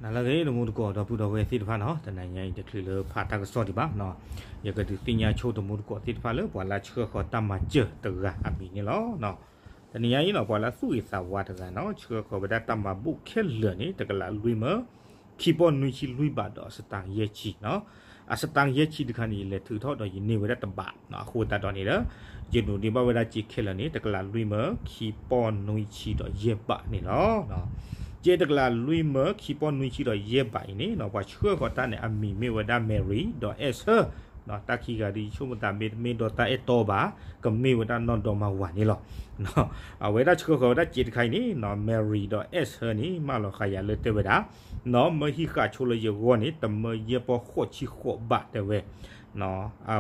နၤလၢအဂ့ၤ တမူတကိး ဒီပုၢ်ဒီဝဲၢ်သ့ၣ်တဖၣ်နီၤ, တနံၤညါအံၤတချုးလၢဖးတၢ်ကစီၣ်ဒံးဘၣ်နီၤ, ယကဒုးသ့ၣ်ညါဆိတမူတကိးသ့ၣ်တဖၣ်လၢပှၤလၢဆှၢဃီၤတၢ်မၤစၢၤတဂၤအမံၤန့ၣ်လီၤ. တနံၤညါအံၤနီၤ ပှၤလၢသူၣ်ဂ့ၤသးဝါတဂၤနီၤ ဆှၢဃီၤဝဲဒၣ်တၢ်မၤဘူၣ်ခဲလၢာ်န့ၣ် တကလးလွံၢ်မၢ ခံပီၢ်နွံဆံလွံၢ်ဘးဒီးအစတၣ်ယဲၢ်ဆံနီၤ, အစတၣ်ယဲၢ်ဆံတခါန့ၣ် ယလဲၤထုးထီၣ်ဒီးယန့ၢ်ဝဲဒၣ်တဘးနီၤ, အဃိသတးဒီးန့ၣ်ဒီး ယဒိးန့ၢ်ဘၣ်ဝဲဒၣ်စ့ခဲလၢာ်န့ၣ် တကလးလွံၢ်မၢ ခံပီၢ်နွံဆံဒီးယဲၢ်ဘးန့ၣ်လီၤ. စ့တကလးလွံၢ်မၢ ခံပီၢ်နွံဆံဒီးယဲၢ်ဘးအံၤန့ၣ်နီၤ ပှၤဆှၢဃီၤတၢ်န့ၣ် အမံၤမ့ၢ်ဝဲဒၣ် Mary ဒီး Esther နီၤ, တၢ်ခံဂၤဒ်ယဆိကမိၣ်သးမ့တမ့ၢ်ဒီးတၢ်အဲၣ်တီဘၣ်, ကမ့ၢ်ဝဲဒၣ်နီၢ်ဒီမါဝၤန့ၣ်လီၤ. အဝဲဒၣ်ဆှၢဃီၤဝဲဒၣ်စ့တခါအံၤန့ၣ်နီၤ Mary ဒီး Esther န့ၣ် မၢလီၤဃာ်ယၤလၢတဲဝဲဒၣ် နီၤ မၢဟံးဃာ်ဆိလၢယဂီၢ်န့ၣ် တမၢယဲၢ်ပီၢ်ဃိးဆံဃိးဘးတဲဝဲ,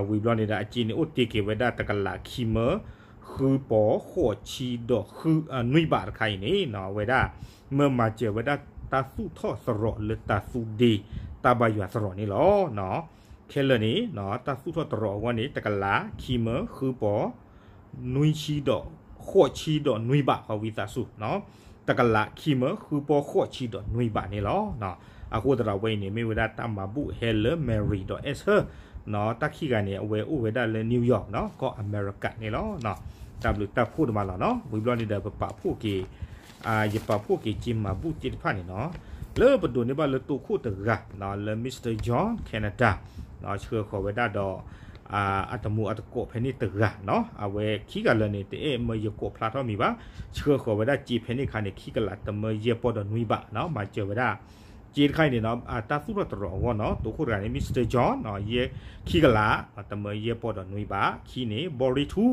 ဝံၤဘျီန့ၣ်ဒီး အစ့န့ၣ်အိၣ်တ့ၢ်က့ၤဝဲဒၣ်တကလးခံမၢ ဃုပီၢ်ဃိးဆံဒီးဃု နွံဘးတခါအံၤန့ၣ်နီၤ အဝဲဒၣ် မၢမၤစၢၤဝဲဒၣ်တၢ်သူၣ်ထီၣ်သရိာ်လၢတၢ်သူဒ့ တၢ်ဘါယွၤသရိာ်န့ၣ်လီၤ. ခဲလၢာ်န့ၣ် တၢ်သူၣ်ထီၣ်သရိာ်အဂီၢ်န့ၣ် တကလးခံမၢ ဃုပီၢ် နွံဆံဒီး ဃိးဆံဒီးနွံဘး ဃီဝံသးစူၤ တကလးခံမၢ ဃုပီၢ်ဃိးဆံဒီးနွံဘးန့ၣ်လီၤ. အဃိသတးဒီးဝဲအံၤန့ၣ် မ့ၢ်ဝဲဒၣ်တၢ်မၤဘူၣ်ဟဲလၢ Mary ဒီး Esther နီၤ, တၢ်ခံဂၤန့ၣ် အဝဲအိၣ်ဝဲဒၣ်လၢ New York နီၤ, ကီၢ်အမဲရကၤန့ၣ်လီၤ. တၢ်ဘျုးတၢ်ဖှိၣ်တမးလီၤနီၤ, ဝံၤဘျီန့ၣ်ဒီး ပပာ်ဖှိၣ်က့ၤ ယပာ်ဖှိၣ်က့ၤစ့မၤဘူၣ်သ့ၣ်တဖၣ်န့ၣ်နီၤ, လၢပဒိးန့ၢ်ဘၣ်လၢတိခိၣ်တဂၤ လၢ Mister John Canada ဆှၢဃီၤဝဲဒၣ်ဒီး အတမူအတကိးဖဲန့ၣ်တဂၤနီၤ, အဝဲခံဂၤလၢာ်န့ၣ် တအဲၣ်မၢယကိးဖျါထီၣ်မံၤဘၣ်, ဆှၢဃီၤဝဲဒၣ်စ့ဖဲန့ၣ်အခါန့ၣ် ခံကလးတမၢယဲၢ်ပီၢ်ဒီးနွံဘးနီၤ, မၤစၢၤဝဲဒၣ် စ့တခါအံၤန့ၣ်နီၤ, တၢ်သူၣ်ထီၣ်သရိာ်အဂီၢ်နီၤ, တိခိၣ်တဂၤန့ၣ် Mister John နီၤ, ယဲၢ်ခံကလး တမၢယဲၢ်ပီၢ်ဒီးနွံဘး, ခံန့ၣ် ဘီရ့ထူ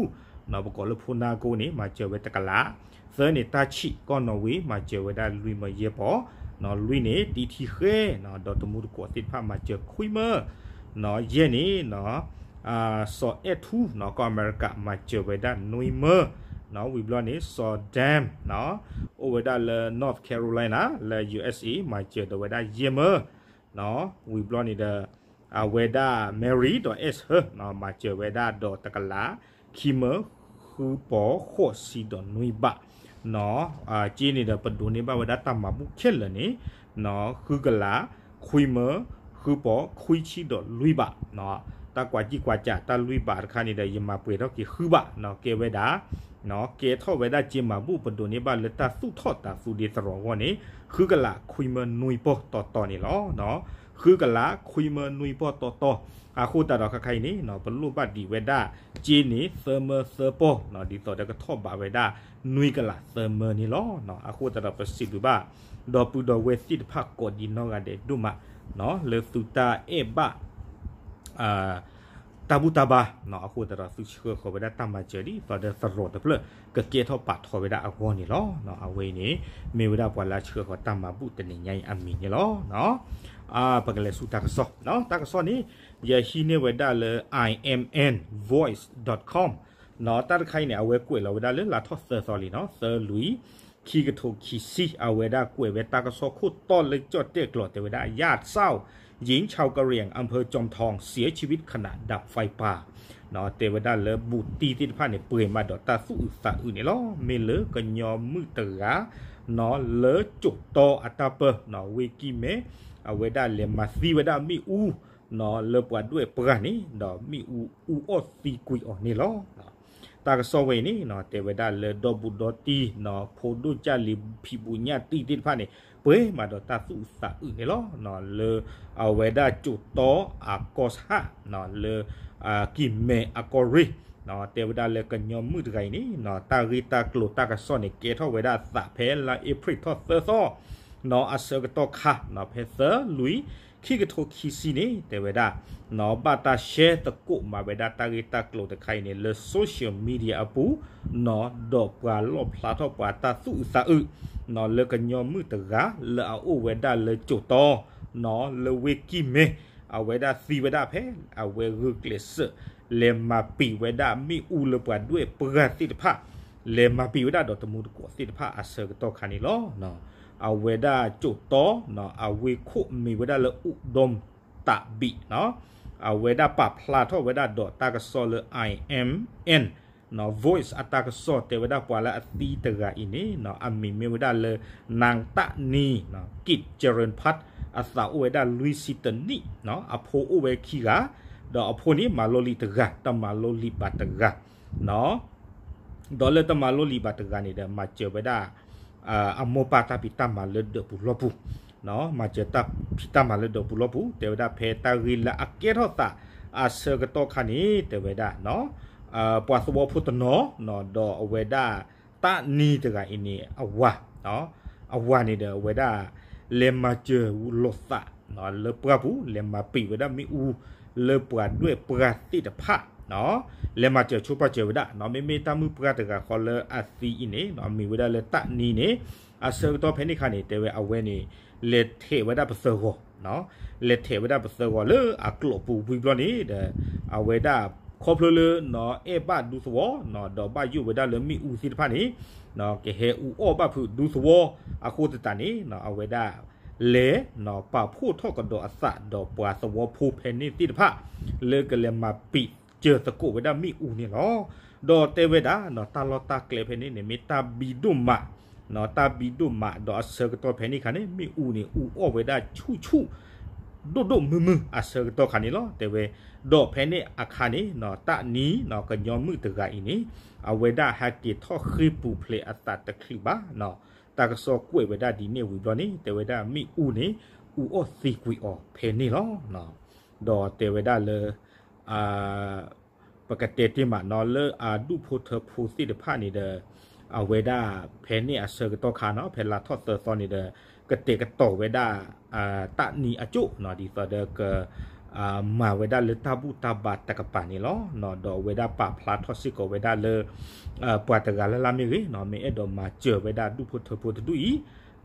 နီၤ, ပကိးလၢဖိနါကိန့ၣ် မၤစၢၤဝဲတကလး, သၢန့ၣ် တၢ်ဆံး ကီၢ်နီၣ်ဝ့ မၤစၢၤဝဲဒၣ်လွံၢ်မၢယဲၢ်ပီၢ်, နီၤ, လွံၢ်န့ၣ် တံထံဃဲ နီၤ, ဒီးတမူတကိးသ့ၣ်တဖၣ်မၤစၢၤခွံမၢ, နီၤ, ယဲၢ်န့ၣ် နီၤ စီၤအဲၣ်ထူ နီၤ, ကီၢ်အမဲရကၤ မၤစၢၤဝဲဒၣ်နွံမၢ, နီၤ, ဝံၤဘျီန့ၣ် စီၤ Dan နီၤ, အိၣ်ဝဲဒၣ်လၢ North Carolina လၢ USA မၤစၢၤဒီးဝဲဒၣ်ယဲၢ်မၢ, နီၤ, ဝံၤဘျီန့ၣ်ဒီး အဝဲဒၣ် Mary ဒီး Esther နီၤ, မၤစၢၤဝဲဒၣ်ဒီးတကလး ခံမၢ ဃုပီၢ်ဃိးဆံဒီးနွံဘး, နီၤ, စ့န့ၣ်ဒီး ပဒိးန့ၢ်ဘၣ်ဝဲဒၣ်တၢ်မၤဘူၣ်ခဲလၢာ်န့ၣ် နီၤ, ဃုကလး ခွံမၢ ဃုပီၢ်ခွံဆံဒီးလွံၢ်ဘး, နီၤ, တၢ်ကွၢ်ကံၣ်ကွၢ်စး တၢ်လွံၢ်ဘးတခါန့ၣ်ဒီး ယမၤပှဲၤထီၣ်က့ၤဃုဘး, နီၤ, ကဲဝဲဒၣ် နီၤ, ကဲထီၣ်ဝဲဒၣ်စ့မၤဘူၣ် ပဒိးန့ၢ်ဘၣ်လၢတၢ်သူၣ်ထီၣ်တၢ်သူဒ့သရိာ်အဂီၢ်န့ၣ် ဃုကလးခွံမၢနွံပီၢ်တီတီန့ၣ်လီၤ, နီၤ, ဃုကလးခွံမၢနွံပီၢ်တီတီ, အဃိသတးဒီးခဲခါအံၤန့ၣ် နီၤ, ပလိၣ်ဘၣ်ဒံးဝဲဒၣ်စ့န့ၣ် သၢမၢသၢပီၢ်, နီၤ, ဒ်သိးဒီးကထီၣ်ဘးဝဲဒၣ် နွံကလးသၢမၢန့ၣ်လီၤ, နီၤ, အဃိသတးဒီးပစံးဘျုးဘၣ် ဒီပုၢ်ဒီဝဲၢ်သ့ၣ်တဖၣ်ကိးဒံးနီၢ်ဂၤဒဲးဒိၣ်မး, နီၤ, လၢသုတၢ်အဲၣ်ဘၣ် တၢ်ဘူၣ်တၢ်ဘါ, နီၤ, အဃိသတးဒီးသုဆှၢဃီၤဝဲဒၣ်တၢ်မၤစၢၤဒ်သိးဒီးသရိာ်တဖျၢၣ် ကကဲထီၣ်ပာ်ထီၣ်ဝဲဒၣ်အဂီၢ်န့ၣ်လီၤ, နီၤ, အဝဲအံၤန့ၣ် မ့ၢ်ဝဲဒၣ်ပှၤလၢဆှၢဃီၤတၢ်မၤဘူၣ်တနံၤညါအံၤအမံၤန့ၣ်လီၤ, နီၤ, ပကလဲၤဆူတၢ်ကစီၣ်, နီၤ, တၢ်ကစီၣ်န့ၣ် ယဟံးန့ၢ်ဝဲဒၣ်လၢ I M N voice dot com, နီၤ, တၢ်တခါအံၤန့ၣ် အဝဲကွဲးလီၤဝဲဒၣ်လၢလါထီၣ်သၢသီလံ, နီၤ, သၢလွံၢ် ခံကထိခံဆံ အဝဲဒၣ်ကွဲးဝဲတၢ်ကစီၣ်ခိၣ်တီလၢ ကၠီၣ်တဲၣ်ကျိာ် တဲဝဲဒၣ် ญาติเศร้า หญิงชาวกะเหรี่ยง อำเภอจอมทอง เสียชีวิตขณะดับไฟป่า, နီၤ, တဲဝဲဒၣ်လၢဘူးတံၢ်သ့ၣ်တဖၣ်န့ၣ် ပှဲၤမးဒီးတၢ်သူၣ်အုးသးအုးန့ၣ်လီၤ, မ့ၢ်လၢကညီမုၣ်တဂၤ, နီၤ, လၢကၠိၣ်တီအတၢ်ပၢ, နီၤ, ဝ့ၢ်ကံၢ်မဲ, အဝဲဒၣ်လဲၤမၤသံဝဲဒၣ်မ့ၣ်အူ, နီၤ, လၢပှၤဒွဲၣ်ပှၢ်န့ၣ် ဒီးမ့ၣ်အူအူအီၣ်သံကွံာ်အီၤန့ၣ်လီၤ. တၢ်ကစီၣ်ဝဲအံၤန့ၣ် နီၤ, တဲဝဲဒၣ်လၢဒီဘူးဒီတံၢ်, နီၤ, ဖိဒိၣ်ကၢ်လံၤ ဖံးဘူးညၣ်တံၢ်သ့ၣ်တဖၣ်န့ၣ် ပှဲၤမးဒီးတၢ်သူၣ်အုးသးအုးန့ၣ်လီၤ, နီၤ, လၢအဝဲဒၣ်ကၠိၣ်တီအကီၢ်ဆၣ်, နီၤ, လၢ ကံၢ်မဲအကီၢ်ရ့ၣ်, နီၤ, တဲဝဲဒၣ်လၢကညီမုၣ်တဂၤအံၤန့ၣ် နီၤ, တၢ်ဂ့ၢ်တၢ်ကျိၤတၢ်ကစီၣ်န့ၣ် ကဲထီၣ်ဝဲဒၣ်အသးဖဲလါအ့ဖြ့ၣ်ထီၣ်သၢသီ, နီၤ, အဆၢကတီၢ်ခါ, နီၤ, ဖဲသၢလွံၢ် ခံကထိခံဆံန့ၣ် တဲဝဲဒၣ်, နီၤ, ဘၣ်တၢ်ရှဲသကိးမးဝဲဒၣ်တၢ်ဂ့ၢ်တၢ်ကျိၤတခါအံၤန့ၣ် လၢ social media အပူၤ, နီၤ, ဒီးပှၤလီၣ်ဖျါထီၣ်ပှၤတၢ်သူၣ်အုးသးအုး, နီၤ, လၢကညီမုၣ်တဂၤ လၢအအိၣ်ဝဲဒၣ်လၢကၠိၣ်တီ, နီၤ, လၢဝ့ၢ်ကံၢ်မဲ, အဝဲဒၣ်သံဝဲဒၣ်ဖဲ အဝဲဂုာ်ကျဲးစၢး လဲၤမၤပံာ်ဝဲဒၣ်မ့ၣ်အူလၢပှၤဒွဲၣ်ပှၢ်သ့ၣ်တဖၣ် လဲၤမၤပံာ်ဝဲဒၣ်ဒီးတမူတကိးသ့ၣ်တဖၣ်အဆၢကတီၢ်ခါန့ၣ်လီၤ. အဝဲဒၣ်ကၠိၣ်တီ, နီၤ, အဝ့ၢ်ခိၣ်မ့ၢ်ဝဲဒၣ်လၢ အူဒိၣ်တးဘံး, နီၤ, အဝဲဒၣ်ပာ်ဖျါထီၣ်ဝဲဒၣ်ဒီးတၢ်ကစီၣ်လၢ I M N, နီၤ, Voice အတၢ်ကစီၣ်တဲဝဲဒၣ်ပှၤလၢအသံတဂၤအံၤန့ၣ် နီၤ, အမံၤမ့ၢ်ဝဲဒၣ်လၢ နၢင်းတၢ်နံၤ, နီၤ, ကံးကရၢၣ်ဖး အသးအိၣ်ဝဲဒၣ်လွံၢ်ဆံတနံၣ်, အဖိအိၣ်ဝဲခံဂၤ, ဒီးအဖိန့ၣ်မၤလိလံာ်တဂၤ, တမၤလိလံာ်ဘၣ်တဂၤ, ဒီးလၢတမၤလိလံာ်ဘၣ်တဂၤန့ၣ်ဒီး မၤစၢၤဝဲဒၣ် အမိၢ်ပၢ်တၢ်ဖံးတၢ်မၤလၢဒၢးပူၤလီၢ်ပူၤ, မၤစၢၤတၢ်ဖံးတၢ်မၤလၢဒၢးပူၤလီၢ်ပူၤ, တဲဝဲဒၣ်ဖဲတၢ်ဂ့ၢ်လၢအကဲထီၣ်သးအဆၢကတီၢ်ခါန့ၣ် တဲဝဲဒၣ် ပှၤသဝီဖိတနီၤ, ဒီးအဝဲဒၣ် တၢ်နံၤတဂၤအံၤန့ၣ် အဝၤ, အဝၤန့ၣ်ဒီးအဝဲဒၣ် လဲၤမၤစၢၤလိာ်သး လၢပှၢ်ပူၤ, လဲၤမၤပံာ်ဝဲဒၣ်မ့ၣ်အူ လၢပှၤဒွဲၣ်ပှၢ်သ့ၣ်တဖၣ်, လဲၤမၤစၢၤဆိပာ်စၢၤဝဲဒၣ်, မ့မ့ၢ်တၢ်မုၣ်ပှၢ်တဂၤဃီလၢအသံအံၤန့ၣ် မ့ၢ်ဝဲဒၣ်လၢတၢ်နံၤန့ၣ်, အဆၢကတီၢ်ဖဲန့ၣ်ခါန့ၣ် တဲဝဲအဝဲန့ၣ် လဲၤထဲးဝဲဒၣ်ပသၢဂီၤ, လဲၤထဲးဝဲဒၣ်ပသၢဂီၤလၢအကျိာ်ပူၤဝံၤဘျီန့ၣ်ဒီး အဝဲဒၣ် ခီဖျိလၢ အဲၣ်ဘၣ်ဒူသဝီ, ဒီးဘၣ်ယိၣ်ဝဲဒၣ်လၢမ့ၣ်အူသ့ၣ်တဖၣ်န့ၣ် ကဟဲအူအီၣ်ဘၣ်ဖုးဒူသဝီအဃိသတးန့ၣ် အဝဲဒၣ် လဲၤ ပာ်ဖှိၣ်ထီၣ်ကဒီးအသးဒီးပှၤသဝီဖိဖဲန့ၣ်သ့ၣ်တဖၣ် လၢကလဲၤမၤပံာ်စၢၤသကိးဝဲဒၣ်မ့ၣ်အူန့ၣ်လီၤ. ဒီးတဲဝဲဒၣ် တၢ်လီၢ်တၢ်ကျဲဖဲန့ၣ်န့ၣ် မ့ၢ်တၢ်ဘံဒိၣ်မး, တၢ်ဘံဒိၣ်မး ဒီးအဆၢကတီၢ်ဖဲန့ၣ်ခါန့ၣ် မ့ၣ်အူန့ၣ် အူအီၣ်ဝဲဒၣ်ဆူၣ်ဆူၣ် ဒိၣ်ဒိၣ်မုၢ်မုၢ်အဆၢကတီၢ်ခါန့ၣ်လီၤ. တဲဝဲ ဒီးဖဲန့ၣ်အခါန့ၣ် တၢ်နံၤ ကညီမုၣ်တဂၤအံၤန့ၣ် အဝဲဒၣ်ဟဲက့ၤထီၣ်ဃ့ၢ်ပူၤဖျဲးအသးတချုးဘၣ်, တၢ်ကစီၣ်ကွဲးဝဲဒၣ်ဒ်န့ၣ်ဝံၤဘျီန့ၣ် တဲဝဲဒၣ်မ့ၣ်အူန့ၣ် အူအီၣ်သံကွံာ်အီၤဖဲန့ၣ်လီၤ. ဒီးတဲဝဲဒၣ်လၢ ပကတဲတ့ၢ်မးနီၤ လၢအဒူၣ်ဖိထၢဖိသ့ၣ်တဖၣ်န့ၣ်ဒီး အဝဲဒၣ်ဖဲန့ၣ်အဆၢကတီၢ်ခါနီၤ ဖဲလါထီၣ်သၢသီန့ၣ်ဒီး ကတဲာ်ကတီၤဝဲဒၣ် တၢ်နံၤအကၠိၣ်နီၤ ဒ်သိးဒီးက မၤဝဲဒၣ်လၢတၢ်ဘူၣ်တၢ်ဘါတကပၤန့ၣ်လီၤ. ဒီးအဝဲဒၣ်ပာ်ဖျါထီၣ်စ့ၢ်ကီးဝဲဒၣ်လၢ ပှၤတဂၤလၢ်လၢ်မ့ၢ်ဂ့ၤနီၤ မ့ၢ်အဲၣ်ဒိးမၤစၢၤဝဲဒၣ်ဒူၣ်ဖိထၢဖိတဒူၣ်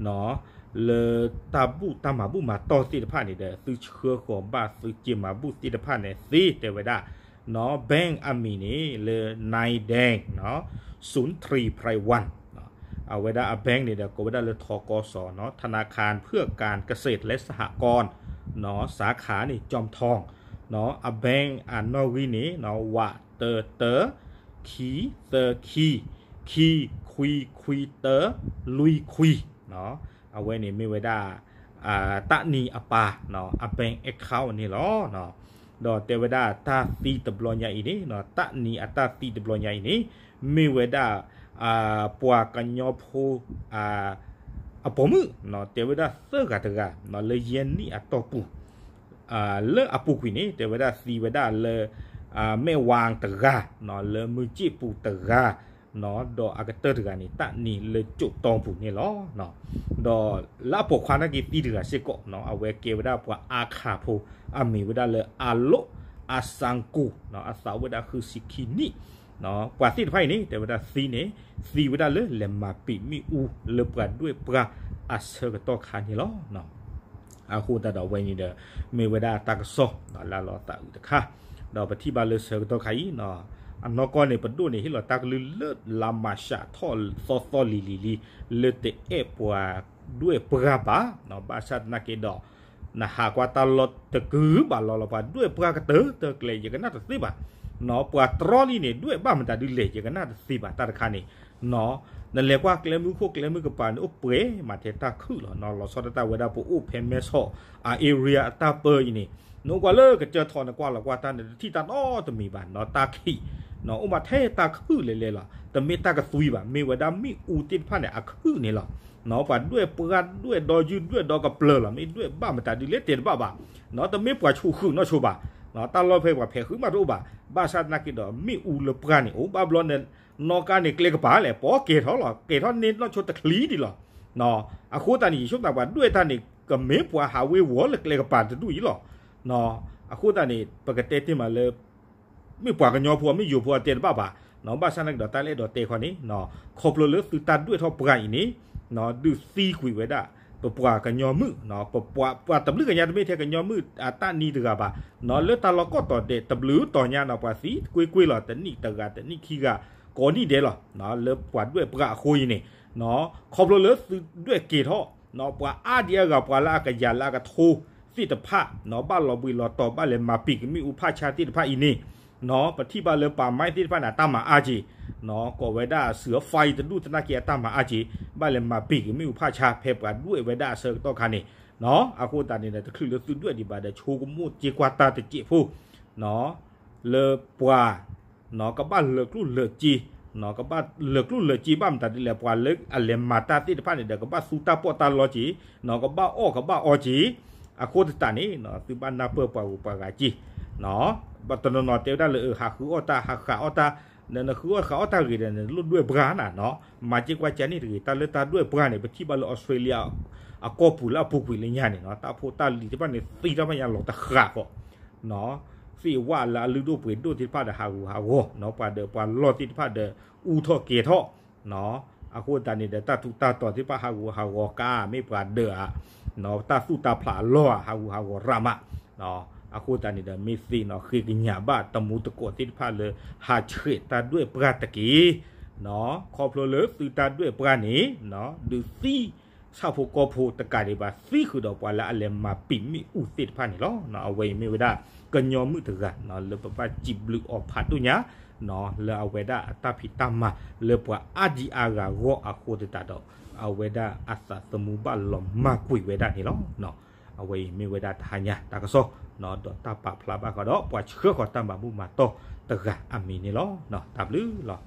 အံၤ လၢတၢ်ဘူၣ်တၢ်မၤဘူၣ်မၤတီၢ်သ့ၣ်တဖၣ်န့ၣ်ဒီး သုဆှၢဃီၤဘၣ်သုက့ၤမၤဘူၣ်သ့ၣ်တဖၣ်န့ၣ်သ့ တဲဝဲဒၣ် bank အမံၤန့ၣ်လၢ nine dash ศูนย์สี่แปดหนึ่ง အဝဲဒၣ်အ bank န့ၣ်ဒီး ကိးဝဲဒၣ်လၢ ทกส နီၤ ธนาคารเพื่อการเกษตรและสหกรณ์ နီၤ สาขาန့ၣ် จอมทอง နီၤ အ bank အနီၣ်ဂံၢ်န့ၣ်နီၤ ဝးတၢတၢ ခံသၢခံ ခံခွံခွံတၢ လွံၢ်ခွံ နီၤ အဝဲန့ၣ်မ့ၢ်ဝဲဒၣ် တၢ်နံၤအပၢ်နီၤ အ bank account န့ၣ်လီၤ. ဒီးတဲဝဲဒၣ်တၢ်သံတဘျီညါအံၤန့ၣ်နီၤ တၢ်နံၤအတၢ်သံတဘျီညါအံၤန့ၣ် မ့ၢ်ဝဲဒၣ် ပှၤကညီဖိ အပိာ်မုၣ်နီၤ တဲဝဲဒၣ်သၢဂၤတဂၤနီၤ လၢယဲၢ်နံၣ်အတီၢ်ပူၤ လၢအပူၤကွံာ်န့ၣ် တဲဝဲဒၣ်သံဝဲဒၣ်လၢ မဲၢ်ဝါတဂၤနီၤ လၢမုၢ်ကၠ့ၣ်ပူၤတဂၤ နီၤ ဒီးအကတၢၢ်တဂၤန့ၣ် တၢ်နံၤလၢကၠိးတီပူၤန့ၣ်လီၤ. ဒီးလၢအပိာ်ခွါနာ်က့သံတဂၤစ့ၢ်ကီးနီၤ အဝဲကဲဝဲဒၣ်ပှၤအါခးဖိ အမံၤဝဲဒၣ်လၢအလိၣ် အစၣ်ကိၣ်နီၤ အသးအိၣ်ဝဲဒၣ်ဃုဆံခံနံၣ် ပှၤသ့ၣ်တဖၣ်အံၤန့ၣ် တဲဝဲဒၣ်သံန့ၣ် သံဝဲဒၣ်လၢလဲၤမၤပံာ်မ့ၣ်အူလၢပှၤဒွဲၣ်ပှၢ်အဆၢကတီၢ်ခါန့ၣ်လီၤ. အဃိသတးဒီးအဝဲန့ၣ်ဒီး မ့ၢ်ဝဲဒၣ်တၢ်ကစီၣ်လၢအလီၤသးအုးတခါ, ဒီးပထံၣ်ဘၣ်လၢဆၢကတီၢ်ခါအံၤ အနီၢ်ကီၢ်န့ၣ် ပဒိၣ်န့ၣ် ဟ့ၣ်လီၤတၢ်ကလုၢ်လၢလါမၤရှးထီၣ်သီသီလံၤလံၤလံ လၢတအဲၣ်ပှၤဒွဲၣ်ပှၢ်ဘၣ်, ဘၣ်ဆၣ်သနာ်က့ဒီး နဟးကွၢ်တၢ်လီၢ်တကုာ်ဘၣ်လီၤလီၤ ပှၤဒွဲၣ်ပှၢ်ကတၢၢ်တၢၢ်ကျဲ ယကနၣ်တသ့ဘၣ်, ပှၤတြီလံန့ၣ် ဒွဲၣ်ဘၣ်မတၤဒုလဲၣ် ယကနၣ်တသ့ဘၣ် တၢ်တခါန့ၣ် နလဲၤကွၢ်ကျဲမုၢ်ခိၣ်ကျဲမုၢ်ကပၤန့ၣ် အိၣ်ပှဲၤမးထဲတၢ်ခုၣ်လီၤ. လီၤဆီဒၣ်တၢ်ဝဲဒၣ်ပအိၣ်ဖဲမဲဆီးအ area အတၢ်ပၢအံၤန့ၣ် နအိၣ်ကွၢ်လၢကစၢၢ်ထီၣ် နကွၢ်လီၤကွၢ်တၢ်န့ၣ် တထံၣ်တၢ်နီတမံၤဘၣ် တၢ်ခံး အိၣ်မးထဲတၢ်ခုၣ်လဲၤလဲၤလီၤ. တမ့ၢ်တၢ်ကသွံဘၣ် မ့ၢ်ဝဲဒၣ်မ့ၣ်အူသ့ၣ်တဖၣ်န့ၣ် အခုၣ်န့ၣ်လီၤ. ပှၤဒွဲၣ်ပှၢ်ဒွဲၣ်ဒီယုၢ်ဒွဲၣ်ဒီကပျၢၤလီၤ မ့ၢ်ဒွဲၣ်ဘၣ်မတၤဒုလဲၣ်တဲတဘၣ်ဘၣ်, တမ့ၢ်ပှၤဆူၣ်ဃုာ်နီၢ်ဆိဘၣ်, တၢ်လီၢ်ဖဲပှၤဖဲးဃုာ်မးတအိၣ်ဘၣ်, ဘၣ်ဆၣ်သနာ်က့ဒီး မ့ၣ်အူလၢပှၢ်န့ၣ် အိၣ်ဘၣ်ဘျီန့ၣ် နီၢ်ကါန့ၣ်ကျဲကပၤလဲၣ် ပှၤကဲၤထီၣ်လီၤ ကဲၤထီၣ်န့ၢ်နီၢ်ဆိတချံဒံးလီၤ. အဃိသတးန့ၣ် ယဆိကမိၣ်ပှၤဒွဲၣ်တၢ်န့ၣ် ကမ့ၢ်ပှၤဟးဝ့ၤဝီၤလၢကျဲကပၤတဒူၣ်အံၤလီၤ. အဃိသတးန့ၣ် ပကတဲတ့ၢ်မးလၢ မ့ၢ်ပှၤကညီဖိ မ့ၢ်ယိၤဖိအတဲတဘၣ်ဘၣ်, ဘၣ်ဆၣ်သနာ်က့ဒီး တၢ်လၢအဲၣ်ဒိးတဲခီန့ၣ် ခီဖျိလၢသုတၢ်ဒွဲၣ်ထီၣ်ပှၢ်အံၤန့ၣ် ဒုးသံကွံာ်ဝဲဒၣ် ပပှၤကညီမုၣ် ပပှၤတဘျုးကညါ တမ့ၢ်ထဲကညီမုၣ်အတၢ်နံၤတဂၤဘၣ်, လၢတၢ်လီၢ်ကိးတီၤဒဲး တဘျုးတီၤညါနီၤ ပှၤသံကွ့ၢ်ကွ့ၢ်လီၤ တနံၣ်တဂၤ တနံၣ်ခံဂၤ ကိးနံၣ်ဒဲးလီၤ. လၢပှၤဒွဲၣ်ပှၢ်အဃိအံၤန့ၣ် ခီဖျိလၢသုဒွဲၣ်က့ၤထီၣ် ပှၤအါဒံအါဂၤ ပှၤလၢအကယၤလၢအကထိသ့ၣ်တဖၣ် ဘၣ်လီၤဘှံးလီၤတီၤ ဘၣ်လဲၤမၤပံာ်ကမ့ၣ်အူဖးဆါသ့ၣ်တဖၣ်အံၤန့ၣ် ပထံၣ်ဘၣ်လၢပၤမဲသ့ၣ်တဖၣ်န့ၣ် အတၢ်မၤအါက့ၤ ကိးဝဲဒၣ်စၢၤဖးတဒူၣ်သနာ်က့ အတၢ်မၤအါက့ၤ ဘၣ်လဲၤမၤပံာ်ကမ့ၣ်အူဖးဆါ ဖဲပှၤဒွဲၣ်ဝဲဒၣ်အဆၢကတီၢ်ခါန့ၣ် အဃိသတးန့ၣ်ဒီး တချုးလၢသုဒွဲၣ်ဒံးဘၣ်ဒီး ဆိကမိၣ်စ့ၢ်ကီးတၢ်တစဲးဖိ လၢပှၤ ကဘၣ်လၢာ်ကျိၣ်လၢာ်စ့, ကဘၣ်လၢာ်ကျိၣ်လၢာ်စ့ဘၣ်မတၤဒ်လဲၣ်, ပှၤလၢအလဲၤမၤတၢ်သ့ၣ်တဖၣ်န့ၣ်ဒီး ကဘၣ်သူတၢ်ပီးတၢ်လီစ့, ကဘၣ်အီၣ်ကဘၣ်အီစ့, အဃိသတးန့ၣ် သုဘၣ်နၢ်ပၢၢ်ပှၤဂုၤပှၤဂၤစ့, တနီၤနီၤတဲဝဲဒၣ်လၢ ဟးဃုအီၣ်တၢ် ဟးဃးအီၣ်တၢ်, နဃုအီၣ်ဃးအီၣ်တၢ်ဂ့ၤဒီး နလိၣ်ဒွဲၣ်ပှၢ်နၤနီၤ, မၤစ့ၢ်ကီးကန့ၣ်တဂ့ၤ, တၢ်လၢတၢ်ဒွဲၣ်ပှၢ်န့ၣ် ပထံၣ်ဘၣ်လၢ Australia အကီၢ်ပူၤလၢအပူၤကွံာ်လၢညါန့ၣ်နီၤ, တၢ်ဖိတၢ်လံၤသ့ၣ်တဖၣ်န့ၣ် သံတၢ်ဖဲညါလီၤတဃၣ်ဃီ သ့ၣ်ဝဲလၢအလုၢ်ဒိၣ်ပှ့ၤဒိၣ်သ့ၣ်တဖၣ်ဒီး ဟးဂူာ်ဟးဂီၤနီၤ, ပှၤဒၢးပှၤလီၢ်သ့ၣ်တဖၣ်ဒီး အူထီၣ်ကဲၤထီၣ်, အဃိသတးန့ၣ်ဒီး တၢ်ထူးတၢ်တီၤသ့ၣ်တဖၣ် ဟးဂူာ်ဟးဂီၤကါ မ့ၢ်ပှၤဒၢးဧါ, တၢ်သူၣ်တၢ်ဖျးအလီၢ်ဧါ ဟးဂူာ်ဟးဂီၤရၣ်မး, အဃိသတးန့ၣ်ဒီး မ့ၢ်သ့နီၤ ဃ့ကညးဘၣ်တမူတကိးသ့ၣ်တဖၣ်လၢ ဟးဆှဲးတၢ်ဒွဲၣ်ပှၢ်တက့ၢ်, ခီဖျိလၢသုတၢ်ဒွဲၣ်ပှၢ်န့ၣ် ဒုးသံ ဆၣ်ဖိကီၢ်ဖိတကးဒံးဘၣ် သံဃုာ်ဒီးပှၤလၢအလဲၤမၤပံာ်မ့ၣ်အူသ့ၣ်တဖၣ်န့ၣ်လီၤ. အဝဲအံၤမ့ၢ်ဝဲဒၣ် ကညီမုၣ်တဂၤ လၢပဘၣ်စံးဘျုးအီၤဖးဒိၣ်ညါ လၢအဝဲဒၣ်အတၢ်ဖံးတၢ်မၤလၢပှၤအါဒံအါဂၤအဂီၢ်အဃိသတးဒီး အဝဲဒၣ်အသးသမူဘၣ်လီၤမၢ်ကွံာ်ဝဲဒၣ်န့ၣ်လီၤ. အဝဲအံၤမ့ၢ်ဝဲဒၣ်တဟါညါတၢ်ကစီၣ် ဒီးတၢ်ပာ်ဖျါဘၣ်ဃးဒီး ပှၤဆှၢဃီၤတၢ်မၤဘူၣ်မၤတီၢ်တဂၤအမံၤန့ၣ်လီၤ. တၢ်ဘျုးလီၤ.